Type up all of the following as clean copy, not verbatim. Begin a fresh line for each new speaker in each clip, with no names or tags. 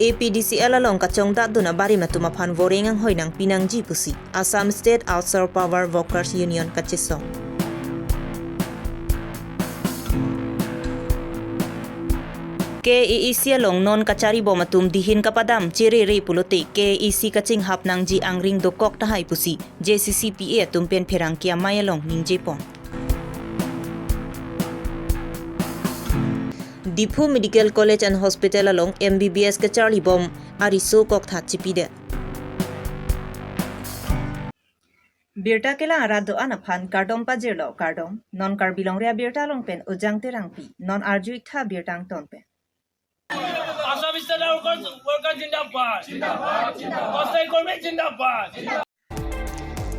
APDCL along kachong da duna bari matuma phan vorengang hoinang pinang ji pusi Assam State Outsource Power Workers Union kachisong. KEEC along non kachari bomatum dihin kapadam chiri re puloti KEEC kaching hap nang ji angring dokok tahai pusi JCCPA tumpen pherang kia mayalong ningjepon. Diphu Medical College and Hospital along MBBS ke Charlie Bom ariso kok tha chipide. Birta kela arado ana phan kardom pa jerlo kardom non karbilong ria birta long pen ojang terang pi non arju tha birtang ton pe.
Assam State Worker Zindabad Zindabad Zindabad Kormi Zindabad.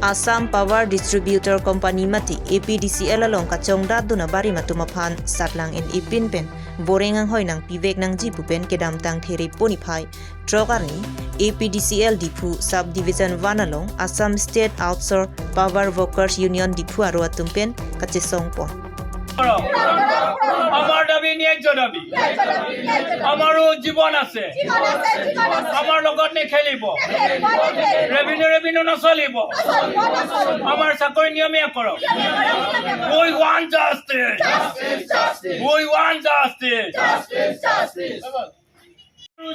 Assam Power Distributor Company mati APDCL along kachong da duna bari matuma phan satlang en ipin pen borengang hoinang pivek nang jipu pen kedam tang there poni phai trokarni APDCL Diphu Sub Division 1 along Assam State Outsource Power Workers Union Diphu aro atumpen kachesong pon.
আমাৰ দাবী ন্যায্য দাবী, আমাৰো জীৱন আছে, আমাৰ লগত নেখেলিব, revenue revenue নচলিব, আমাৰ চাকৰি নিয়মীয়া কৰক। We want justice. We want justice.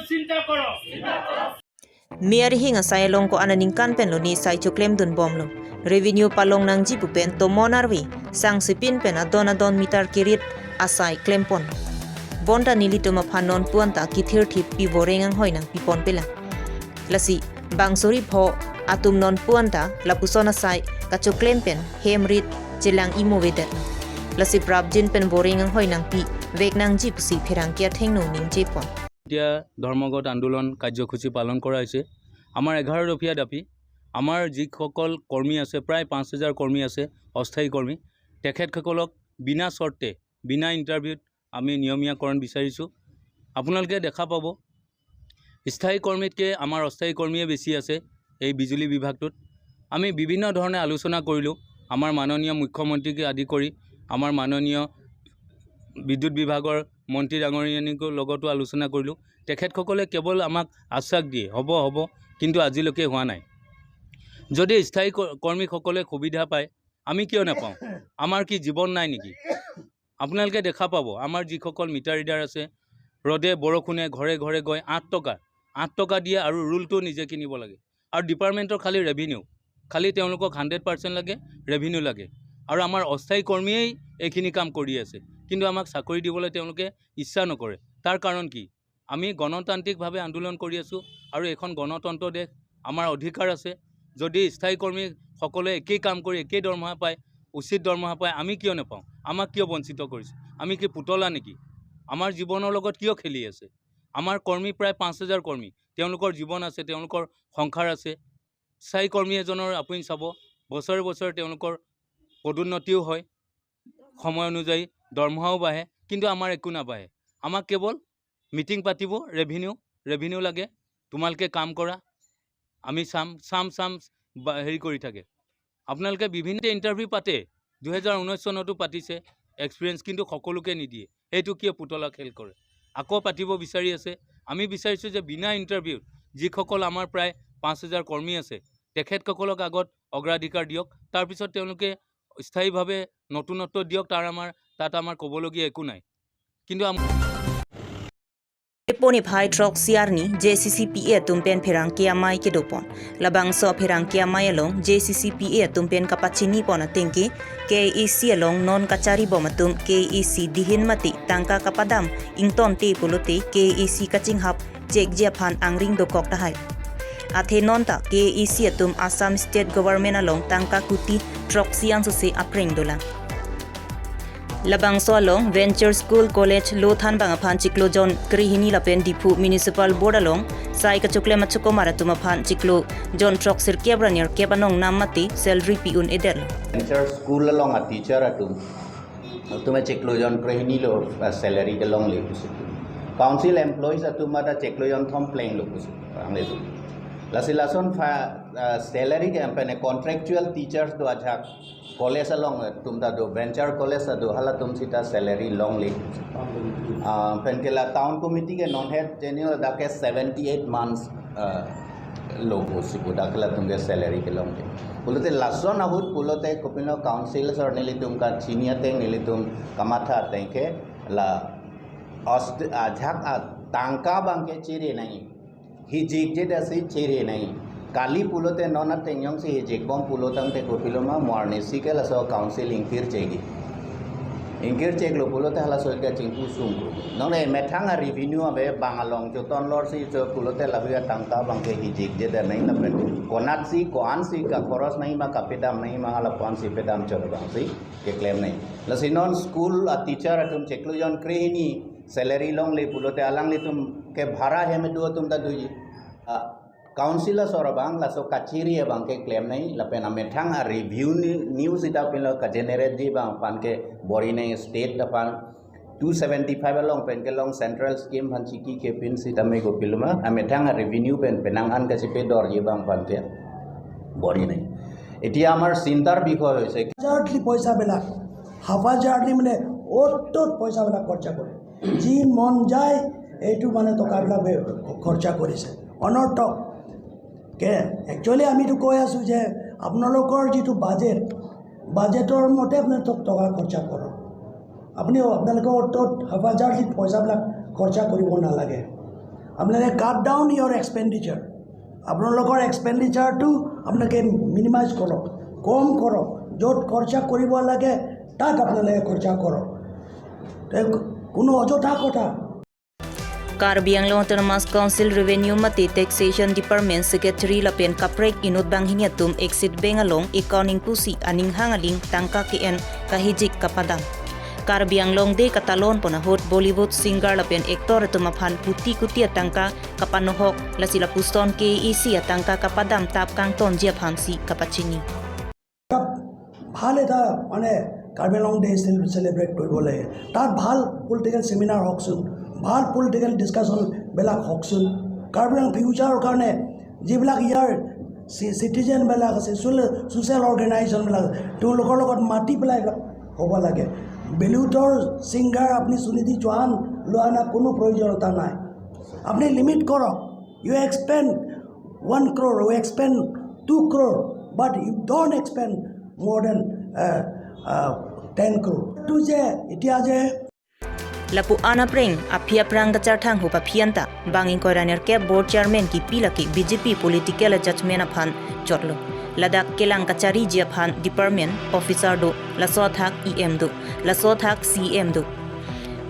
চিন্তা কৰক।
Mayor hinga sai long ko ananing kan pen lo ni sai chuklem dun bom lo revenue palong nang jipu pen to monarwi sang sipin pen adon adon meter kirit asai klempon bonda nili to maphanon puanta kithir thip pi borengang hoinang pipon pela lasi bangsori pho atum non puanta lapusona sai kachuklem pen hemrit chilang imovedet lasi prabjin pen borengang hoinang pi veknang jipu si pherang kia thengno ning jepon.
এতিয়া ধৰ্মঘট আন্দোলন কাৰ্যসূচী পালন কৰা হৈছে। আমাৰ 11 দফীয়া দাবী, আমাৰ যিসকল কৰ্মী আছে প্ৰায় 5000 কৰ্মী আছে অস্থায়ী কৰ্মী, তেখেতসকলক বিনা চৰ্তে বিনা ইণ্টাৰভিউত আমি নিয়মীয়াকৰণ বিচাৰিছোঁ। আপোনালোকে দেখা পাব স্থায়ী কৰ্মীতকৈ আমাৰ অস্থায়ী কৰ্মীয়ে বেছি আছে এই বিজুলী বিভাগটোত। আমি বিভিন্ন ধৰণে আলোচনা কৰিলোঁ, আমাৰ মাননীয় মুখ্যমন্ত্ৰীকে আদি কৰি আমাৰ মাননীয় বিদ্যুৎ বিভাগৰ মন্ত্ৰী ডাঙৰীয়ানীৰ লগতো আলোচনা কৰিলোঁ। তেখেতসকলে কেৱল আমাক আশ্বাস দিয়ে হ'ব হ'ব, কিন্তু আজিলৈকে হোৱা নাই। যদি স্থায়ী কৰ্মীসকলে সুবিধা পায়, আমি কিয় নাপাওঁ? আমাৰ কি জীৱন নাই নেকি? আপোনালোকে দেখা পাব আমাৰ যিসকল মিটাৰ ৰিডাৰ আছে, ৰ'দে বৰষুণে ঘৰে ঘৰে গৈ 8 টকা দিয়ে আৰু ৰুলটো নিজে কিনিব লাগে। আৰু ডিপাৰ্টমেণ্টৰ খালী ৰেভিনিউ, খালী তেওঁলোকক 100% লাগে, ৰেভিনিউ লাগে। আৰু আমাৰ অস্থায়ী কৰ্মীয়েই এইখিনি কাম কৰি আছে, কিন্তু আমাক চাকৰি দিবলৈ তেওঁলোকে ইচ্ছা নকৰে। তাৰ কাৰণ কি? আমি গণতান্ত্ৰিকভাৱে আন্দোলন কৰি আছোঁ আৰু এইখন গণতন্ত্ৰ দেশ, আমাৰ অধিকাৰ আছে। যদি স্থায়ী কৰ্মীসকলে একেই কাম কৰি একেই দৰমহা পায়, উচিত দৰমহা পায়, আমি কিয় নাপাওঁ? আমাক কিয় বঞ্চিত কৰিছে? আমি কি পুতলা নেকি? আমাৰ জীৱনৰ লগত কিয় খেলি আছে? আমাৰ কৰ্মী প্ৰায় 5000 কৰ্মী, তেওঁলোকৰ জীৱন আছে, তেওঁলোকৰ সংসাৰ আছে। স্থায়ী কৰ্মী এজনৰ আপুনি চাব বছৰে বছৰে তেওঁলোকৰ পদোন্নতিও হয়, সময় অনুযায়ী দৰমহাও বাঢ়ে, কিন্তু আমাৰ একো নাবাঢ়ে। আমাক কেৱল মিটিং পাতিব, ৰেভিনিউ ৰেভিনিউ লাগে, তোমালোকে কাম কৰা, আমি চাম চাম চাম হেৰি কৰি থাকে। আপোনালোকে বিভিন্ন ইণ্টাৰভিউ পাতে, 2019 চনতো পাতিছে এক্সপিৰিয়েঞ্চ, কিন্তু সকলোকে নিদিয়ে। সেইটো কিয় পুতলা খেল কৰে? আকৌ পাতিব বিচাৰি আছে। আমি বিচাৰিছোঁ যে বিনা ইণ্টাৰভিউত যিসকল আমাৰ প্ৰায় 5000 কৰ্মী আছে, তেখেতসকলক আগত অগ্ৰাধিকাৰ দিয়ক, তাৰপিছত তেওঁলোকে স্থায়ীভাৱে নতুনত্ব দিয়ক। তাত আমাৰ ক'বলগীয়া একো নাই। কিন্তু
Poni phai trok siarni JCCPA tumpen pherang kia mai ke dopon labang so pherang kia mai along JCCPA tumpen kapachini pona tengki KEC along non kachari bomatum KEC dihin mati tangka kapadam ington te pulute KEC kaching hap chek jia phan angring dokok tahai athe non ta KEC atum Assam State Government along tangka kuti trok siang so se apreng dola labang so along Venture School College Lothan bangaphan chiklo jon krihini lapen Diphu Municipal Board along sai kachukle machuko maratuma phan chiklo jon trok sir kebranir kebanong namati salary piun edel
Venture School along a teacher atum tume cheklo jon krihini lo salary ke long le pusi council employees atum mata cheklo jon thom plane lo pusi ang le lasi lason fa salary ke pene contractual teachers do ajak college along tum da do venture college do hala tum sita salary long le pen ke la town committee ke non head tenure da ke 78 months logo sibu da ke la tum ke salary ke long le pulote lason ahut pulote kopino council sor nili tum ka chinia teng nili tum kamatha teng ke la ost ajak tangka bang ke chiri nai hijik je da si chiri nai kali pulote nona tengyong si hijik bom pulotang te kopiloma morni si ke la so council inkir chegi inkir chek lo pulote hala so ka chingpu sum nong le methang a revenue abe bangalong joton lor si jo pulote la tangka bang ke hijik je da nai la pen konat si koan si ka khoros nai ma kapedam nai ma hala pon si pedam chor bang si ke claim nai la si non school a teacher atum cheklu jon krehini salary long le pulote alang le tum ke bhara he me duo tum da duji councillor sorabang la so kachiri bang ke claim nai la pen amethang a review news ita pen lo ka generate ji bang pan ke bori nai state da pan 275 along pen ke long central scheme han chiki ke pin sita me go pilma amethang a revenue pen penang an ka sipe dor ji bang pan ke bori nai etia amar চিন্তাৰ বিষয় হৈছে
হাজাৰলি পইচাবিলাক হাফাজাৰলি মানে অ'ত ত'ত পইচাবিলাক খৰচা কৰে, যি মন যায় এইটো মানে টকাবিলাক খৰচা কৰিছে অনৰ্থক। একচুৱেলি আমিতো কৈ আছোঁ যে আপোনালোকৰ যিটো বাজেট, বাজেটৰ মতে আপোনালোক টকা খৰচা কৰক, আপুনি আপোনালোকে অ'ত ত'ত হাফাজাৰলি পইচাবিলাক খৰচা কৰিব নালাগে। আপোনালোকে কাট ডাউন ইয়ৰ এক্সপেণ্ডিচাৰ, আপোনালোকৰ এক্সপেণ্ডিচাৰটো আপোনালোকে মিনিমাইজ কৰক, কম কৰক, য'ত খৰচা কৰিব লাগে তাত আপোনালোকে খৰচা কৰক, কোনো অযথা কথা।
Karbi Anglong Autonomous Council Revenue mati Taxation Department Secretary lapen kaprek inut bang hiniatum exit bengalong accounting pusi aning hangaling tangka kn kahijik kapadam. Karbi Anglong de katalon ponahot Bollywood singer lapen actor tumaphan puti kuti atangka kapanohok lasila puston KEC atangka kapadam tap kangton jia phansi kapachini.
ভাল এটা মানে Karbi Anglong day celebrate কৰিব লাগে, তাত ভাল political seminar হওকচোন, ভাল political ডিছকাশ্যনবিলাক হওকচোন। Karbi Anglong ফিউচাৰৰ কাৰণে যিবিলাক ইয়াৰ চিটিজেনবিলাক আছে, ছ'চিয়েল অৰ্গেনাইজেশ্যনবিলাক, তেওঁলোকৰ লগত মাতি পেলাই এইবিলাক হ'ব লাগে। বলিউডৰ ছিংগাৰ আপুনি সুনিধি চৌহান লোৱা না কোনো প্ৰয়োজনীয়তা নাই। আপুনি লিমিট কৰক, you expend 1 crore, you expend 2 crore, but you don't expend more than 10 crore. এইটো যে এতিয়া যে
Lapu ana preng aphia prang ka charthang hupa phianta banging koiraner ke board chairman ki pilaki BJP political judgment aphan chotlo Ladakh kelang kachari jia phan department officer do laso thak EM do laso thak CM do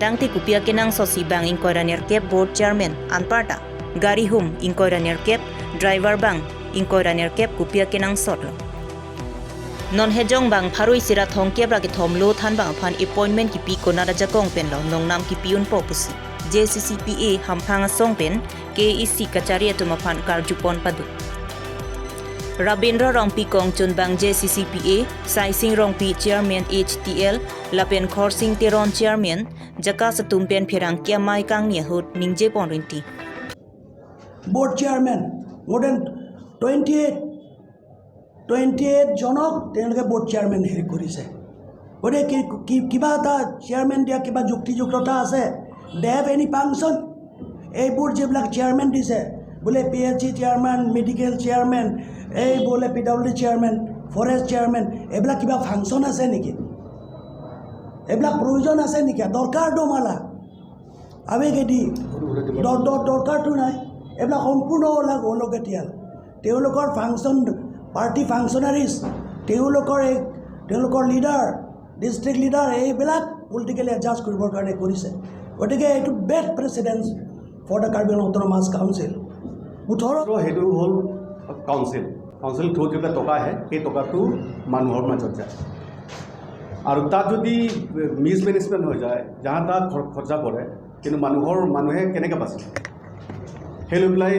tangti kupia kenang sosi banging koiraner ke board chairman anparta gari hum inkoiraner kep driver bang inkoiraner kep kupia kenang sotlo non hejong bang pharui sira thong kebra ki thom lo than bang phan appointment ki pi kona raja kong pen lo nong nam ki piun po pusi JCCPA hamphang song pen KEC kachari atuma phan karjupon padu Rabindra Rongpi Kongchun bang JCCPA Saising Rongpi chairman HTL Lapen Khorsing Teron chairman Jaka satumpen phirang kya mai kang ni hut ningje pon rinti
board chairman more than 28 জনক তেওঁলোকে board chairman হেৰি কৰিছে। গতিকে কিবা এটা chairman দিয়া কিবা যুক্তিযুক্ততা আছে? দে have any function? এইবোৰ যিবিলাক চেয়াৰমেন দিছে, বোলে PHC chairman, medical chairman, এই বোলে PWD chairman, forest chairman, এইবিলাক কিবা ফাংচন আছে নেকি? এইবিলাক প্ৰয়োজন আছে নেকি? দৰকাৰটো মালা আৱেগেদি দৰকাৰটো নাই। এইবিলাক সম্পূৰ্ণ অলাগতিয়াল। তেওঁলোকৰ ফাংচন, পাৰ্টি ফাংচনাৰিজ, তেওঁলোকৰ এই তেওঁলোকৰ লিডাৰ, ডিষ্ট্ৰিক্ট লিডাৰ, এইবিলাক পলিটিকেলি এডজাষ্ট কৰিবৰ কাৰণে কৰিছে। গতিকে এইটো bad precedence for the Karbi Anglong Autonomous Council. 18
সেইটো হ'ল কাউন্সিল, কাউন্সিল থ্ৰুত যিবিলাক টকা আহে সেই টকাটো মানুহৰ মাজত যায়, আৰু তাত যদি মিছমেনেজমেণ্ট হৈ যায়, যাহা তাত খৰচা কৰে, কিন্তু মানুহে কেনেকৈ বাচিব? সেই লৈ পেলাই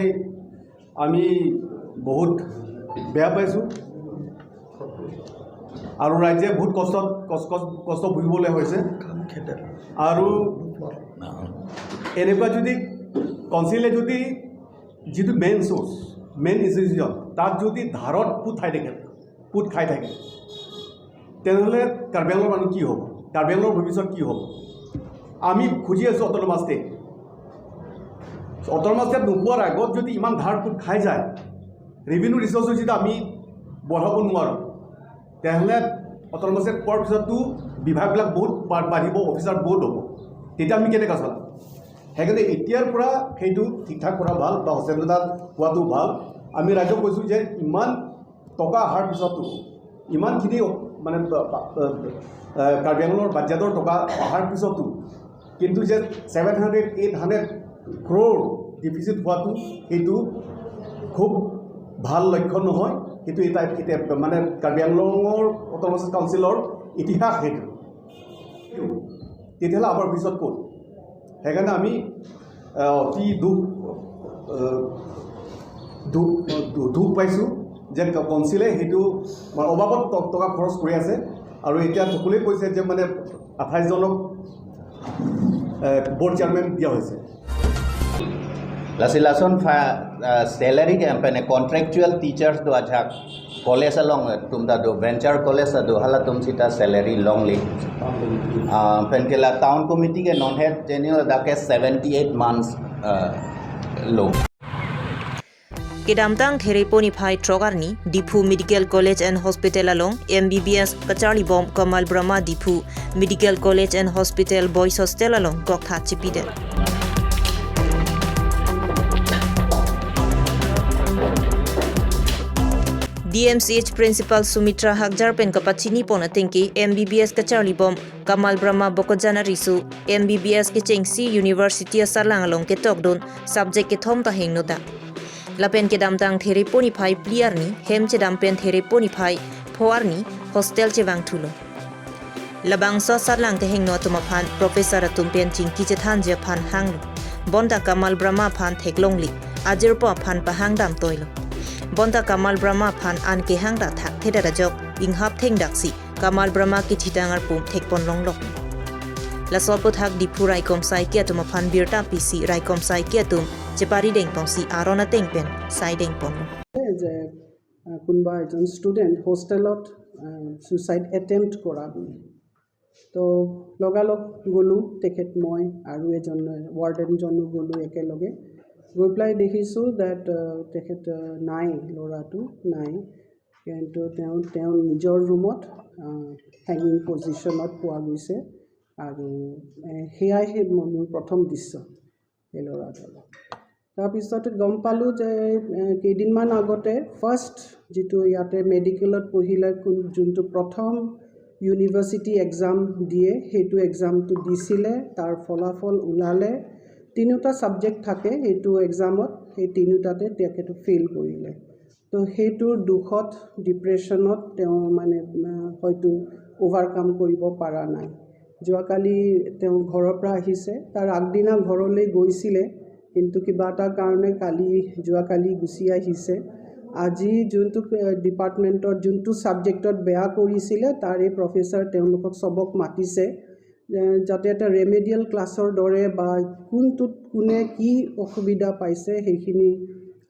আমি বহুত বেয়া পাইছোঁ, আৰু ৰাইজে বহুত কষ্ট ভুগিবলৈ হৈছে। আৰু এনেকুৱা যদি কাউন্সিলে যদি যিটো মেইন চ'ৰ্চ, মেইন ইনষ্টিটিউশ্যন, তাত যদি ধাৰত পোত খাই থাকে, তেনেহ'লে কাৰ্বি আংলঙৰ মানুহ কি হ'ব? কাৰ্বি আংলঙৰ ভৱিষ্যত কি হ'ব? আমি খুজি আছোঁ অট'নমাছ ষ্টেট। অট'নমাছ ষ্টেট নোপোৱাৰ আগত যদি ইমান ধাৰ পোত খাই যায়, ৰেভিনিউ ৰিচ'ৰ্চো যদি আমি বঢ়াব নোৱাৰোঁ, তেনেহ'লে অট'নমাছ ষ্টেট পোৱাৰ পিছতো বিভাগবিলাক বহুত বাঢ়িব, অফিচাৰ বহুত হ'ব, তেতিয়া আমি কেনেকৈ চলাম? সেইকাৰণে এতিয়াৰ পৰা সেইটো ঠিক ঠাক কৰা ভাল বা সচেতনতা হোৱাটো ভাল। আমি ৰাইজক কৈছোঁ যে ইমান টকা অহাৰ পিছতো, ইমানখিনি মানে কাৰ্বি আংলঙৰ বাজেটৰ টকা অহাৰ পিছতো কিন্তু যে 700-800 ক্ৰ'ৰ ডিফিচিট হোৱাটো সেইটো খুব ভাল লক্ষণ নহয়। সেইটো এটা এতিয়া মানে কাৰ্বি আংলঙৰ অট'নমাছ কাউন্সিলৰ ইতিহাস সেইটো। তেতিয়াহ'লে আমাৰ পিছত ক'ত? সেইকাৰণে আমি অতি দুখ দুখ দুখ পাইছোঁ যে কাউন্সিলে সেইটো মানে অবাবত টকা খৰচ কৰি আছে। আৰু এতিয়া সকলোৱে কৈছে যে মানে 28জনক বৰ্ড চেয়াৰমেন দিয়া হৈছে।
Lasilason fa salary ke pene contractual teachers do ajak college along tumda do venture college do hala tum sita salary longly pen ke la town committee ke non head general da ke 78 months low.
Kedamtang Thereponi Phai Trogarni, Diphu Medical College and Hospital along MBBS Kachari Bom Kamal Brahma Diphu Medical College and Hospital Boys Hostel along Goktha Chipidel. DMCH Principal Sumitra Hagjar pen kapachini pona tengki MBBS Kacharli Bom Kamal Brahma Bokojana Risu MBBS ke Chengsi University Salang along ke tokdon subject ke thom ta heng noda. Lapen ke damtang there poni phai pliar ni hem che dampen there poni phai phoar ni hostel che wang thulo. Labang so sarlang te heng no tuma phan professor atum pen chingki che than je phan hang lo. Bonda Kamal Brahma phan theklong li ajir po phan pahang dam toilo. Bonda Kamal Brahma phan an ke hang da thak theda da jok inghap theng dak si Kamal Brahma ki thitangar pum thekpon long lok. Lasopo thak Diphu Raikom sai kia tuma phan birta PC Raikom sai kia tum chepari deng pong si arona teng pen sai deng pong.
যে কোনোবা এজন student হোষ্টেলত suicide attempt কৰা বুলি, তো লগালগ গ'লোঁ, তেখেত মই আৰু এজন ৱাৰ্ডেনজনো গ'লোঁ একেলগে। গৈ পেলাই দেখিছোঁ ডেট তেখেত নাই, ল'ৰাটো নাই, কিন্তু তেওঁ নিজৰ ৰুমত হেঙিং পজিশ্যনত পোৱা গৈছে। আৰু সেয়াই সেই মোৰ প্ৰথম দৃশ্য সেই ল'ৰাটোৰ। তাৰপিছত গম পালোঁ যে কেইদিনমান আগতে ফাৰ্ষ্ট যিটো ইয়াতে মেডিকেলত পঢ়িলে যোনটো প্ৰথম ইউনিভাৰ্চিটি এক্সাম দিয়ে, সেইটো এক্সামটো দিছিলে, তাৰ ফলাফল ওলালে। তিনিওটা ছাবজেক্ট থাকে সেইটো এক্সামত, সেই তিনিওটাতে তেখেতে ফেইল কৰিলে। তো সেইটোৰ দুখত ডিপ্ৰেশ্যনত তেওঁ মানে হয়তো অ'ভাৰকাম কৰিব পৰা নাই। যোৱাকালি তেওঁ ঘৰৰ পৰা আহিছে, তাৰ আগদিনা ঘৰলৈ গৈছিলে, কিন্তু কিবা এটা কাৰণে যোৱাকালি গুচি আহিছে। আজি যোনটো ডিপাৰ্টমেণ্টত যোনটো ছাবজেক্টত বেয়া কৰিছিলে তাৰে প্ৰফেচাৰ তেওঁলোকক চবক মাতিছে, যাতে এটা ৰেমেডিয়েল ক্লাছৰ দৰে বা কোনটোত কোনে কি অসুবিধা পাইছে সেইখিনি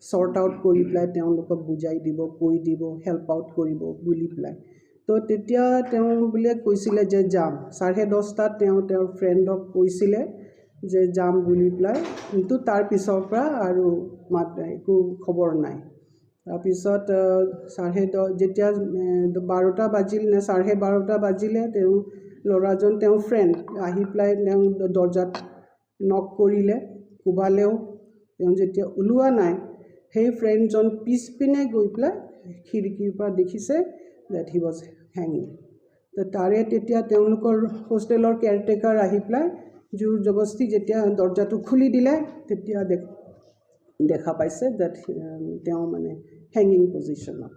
ছৰ্ট আউট কৰি পেলাই তেওঁলোকক বুজাই দিব, কৈ দিব, হেল্প আউট কৰিব বুলি পেলাই। তো তেতিয়া তেওঁ বোলে কৈছিলে যে যাম। 10:30ত তেওঁ তেওঁৰ ফ্ৰেণ্ডক কৈছিলে যে যাম বুলি পেলাই, কিন্তু তাৰ পিছৰ পৰা আৰু মাত একো খবৰ নাই। তাৰপিছত যেতিয়া 12টা বাজিল নে 12:30 বাজিলে, তেওঁ ল'ৰাজন তেওঁ ফ্ৰেণ্ড আহি পেলাই তেওঁ দৰ্জাত নক কৰিলে, কোবালেও। তেওঁ যেতিয়া ওলোৱা নাই, সেই ফ্ৰেণ্ডজন পিছপিনে গৈ পেলাই খিৰিকীৰ পৰা দেখিছে that he was hanging. তো তাৰে তেতিয়া তেওঁলোকৰ হোষ্টেলৰ কেয়াৰটেকাৰ আহি পেলাই জোৰ জবস্তি যেতিয়া দৰ্জাটো খুলি দিলে, তেতিয়া দেখা পাইছে that তেওঁ মানে হেঙিং পজিশ্যনত,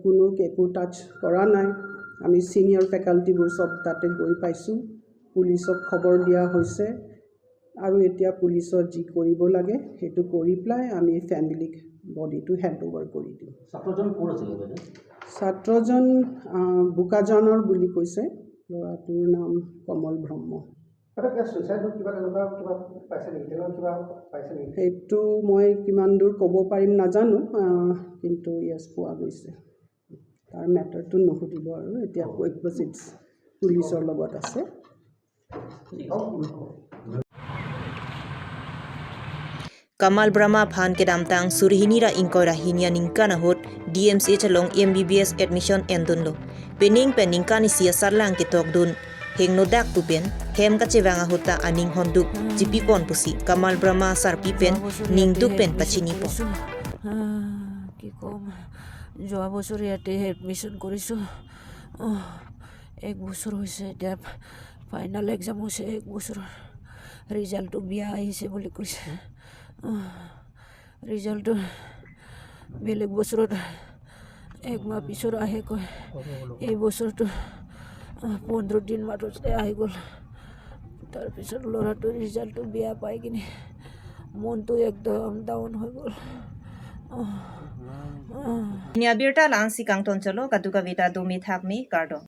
কোনো একো টাচ কৰা নাই। আমি ছিনিয়ৰ ফেকাল্টিবোৰ চব তাতে গৈ পাইছোঁ, পুলিচক খবৰ দিয়া হৈছে আৰু এতিয়া পুলিচৰ যি কৰিব লাগে সেইটো কৰি পেলাই আমি ফেমিলিক বডিটো হেণ্ড অভাৰ কৰি দিম।
ছাত্ৰজন ক'ৰ আছিলে বাইদেউ?
ছাত্ৰজন বোকাজানৰ বুলি কৈছে, ল'ৰাটোৰ নাম কমল ব্ৰহ্ম। সেইটো মই কিমান দূৰ ক'ব পাৰিম নাজানো, কিন্তু য়েছ, পোৱা গৈছে। তাৰ মেটাৰটো নুসুধিব আৰু এতিয়া, it's পুলিচৰ লগত আছে।
Kamal Brahma phan ke damtang surhini ra ingkoi ra hinia ningka na hot DMCH along MBBS admission endun lo. Pening pen ningka ni sia sarlang ke tok dun. Heng no dak tu pen hem ka chewanga hota aning honduk jipi pon pusi Kamal Brahma sarpi pen ning duk pen pachini pon.
কি ক'ম, যোৱা বছৰ ইয়াতে admission কৰিছোঁ। এক বছৰ হৈছে। এতিয়া ফাইনেল এক্সাম হৈছে এক বছৰৰ। ৰিজাল্টটো বেয়া আহিছে বুলি কৈছে। ৰিজাল্টটো বেলেগ বছৰত এক মাহ পিছত আহে কয়, এই বছৰটো 15 দিন মাজতে আহি গ'ল। তাৰপিছত ল'ৰাটোৰ ৰিজাল্টটো বেয়া পাই কিনে মনটো একদম ডাউন হৈ গ'ল।
Nia birta lang si kang ton chalo kadu kavita do mi thak mi kardong.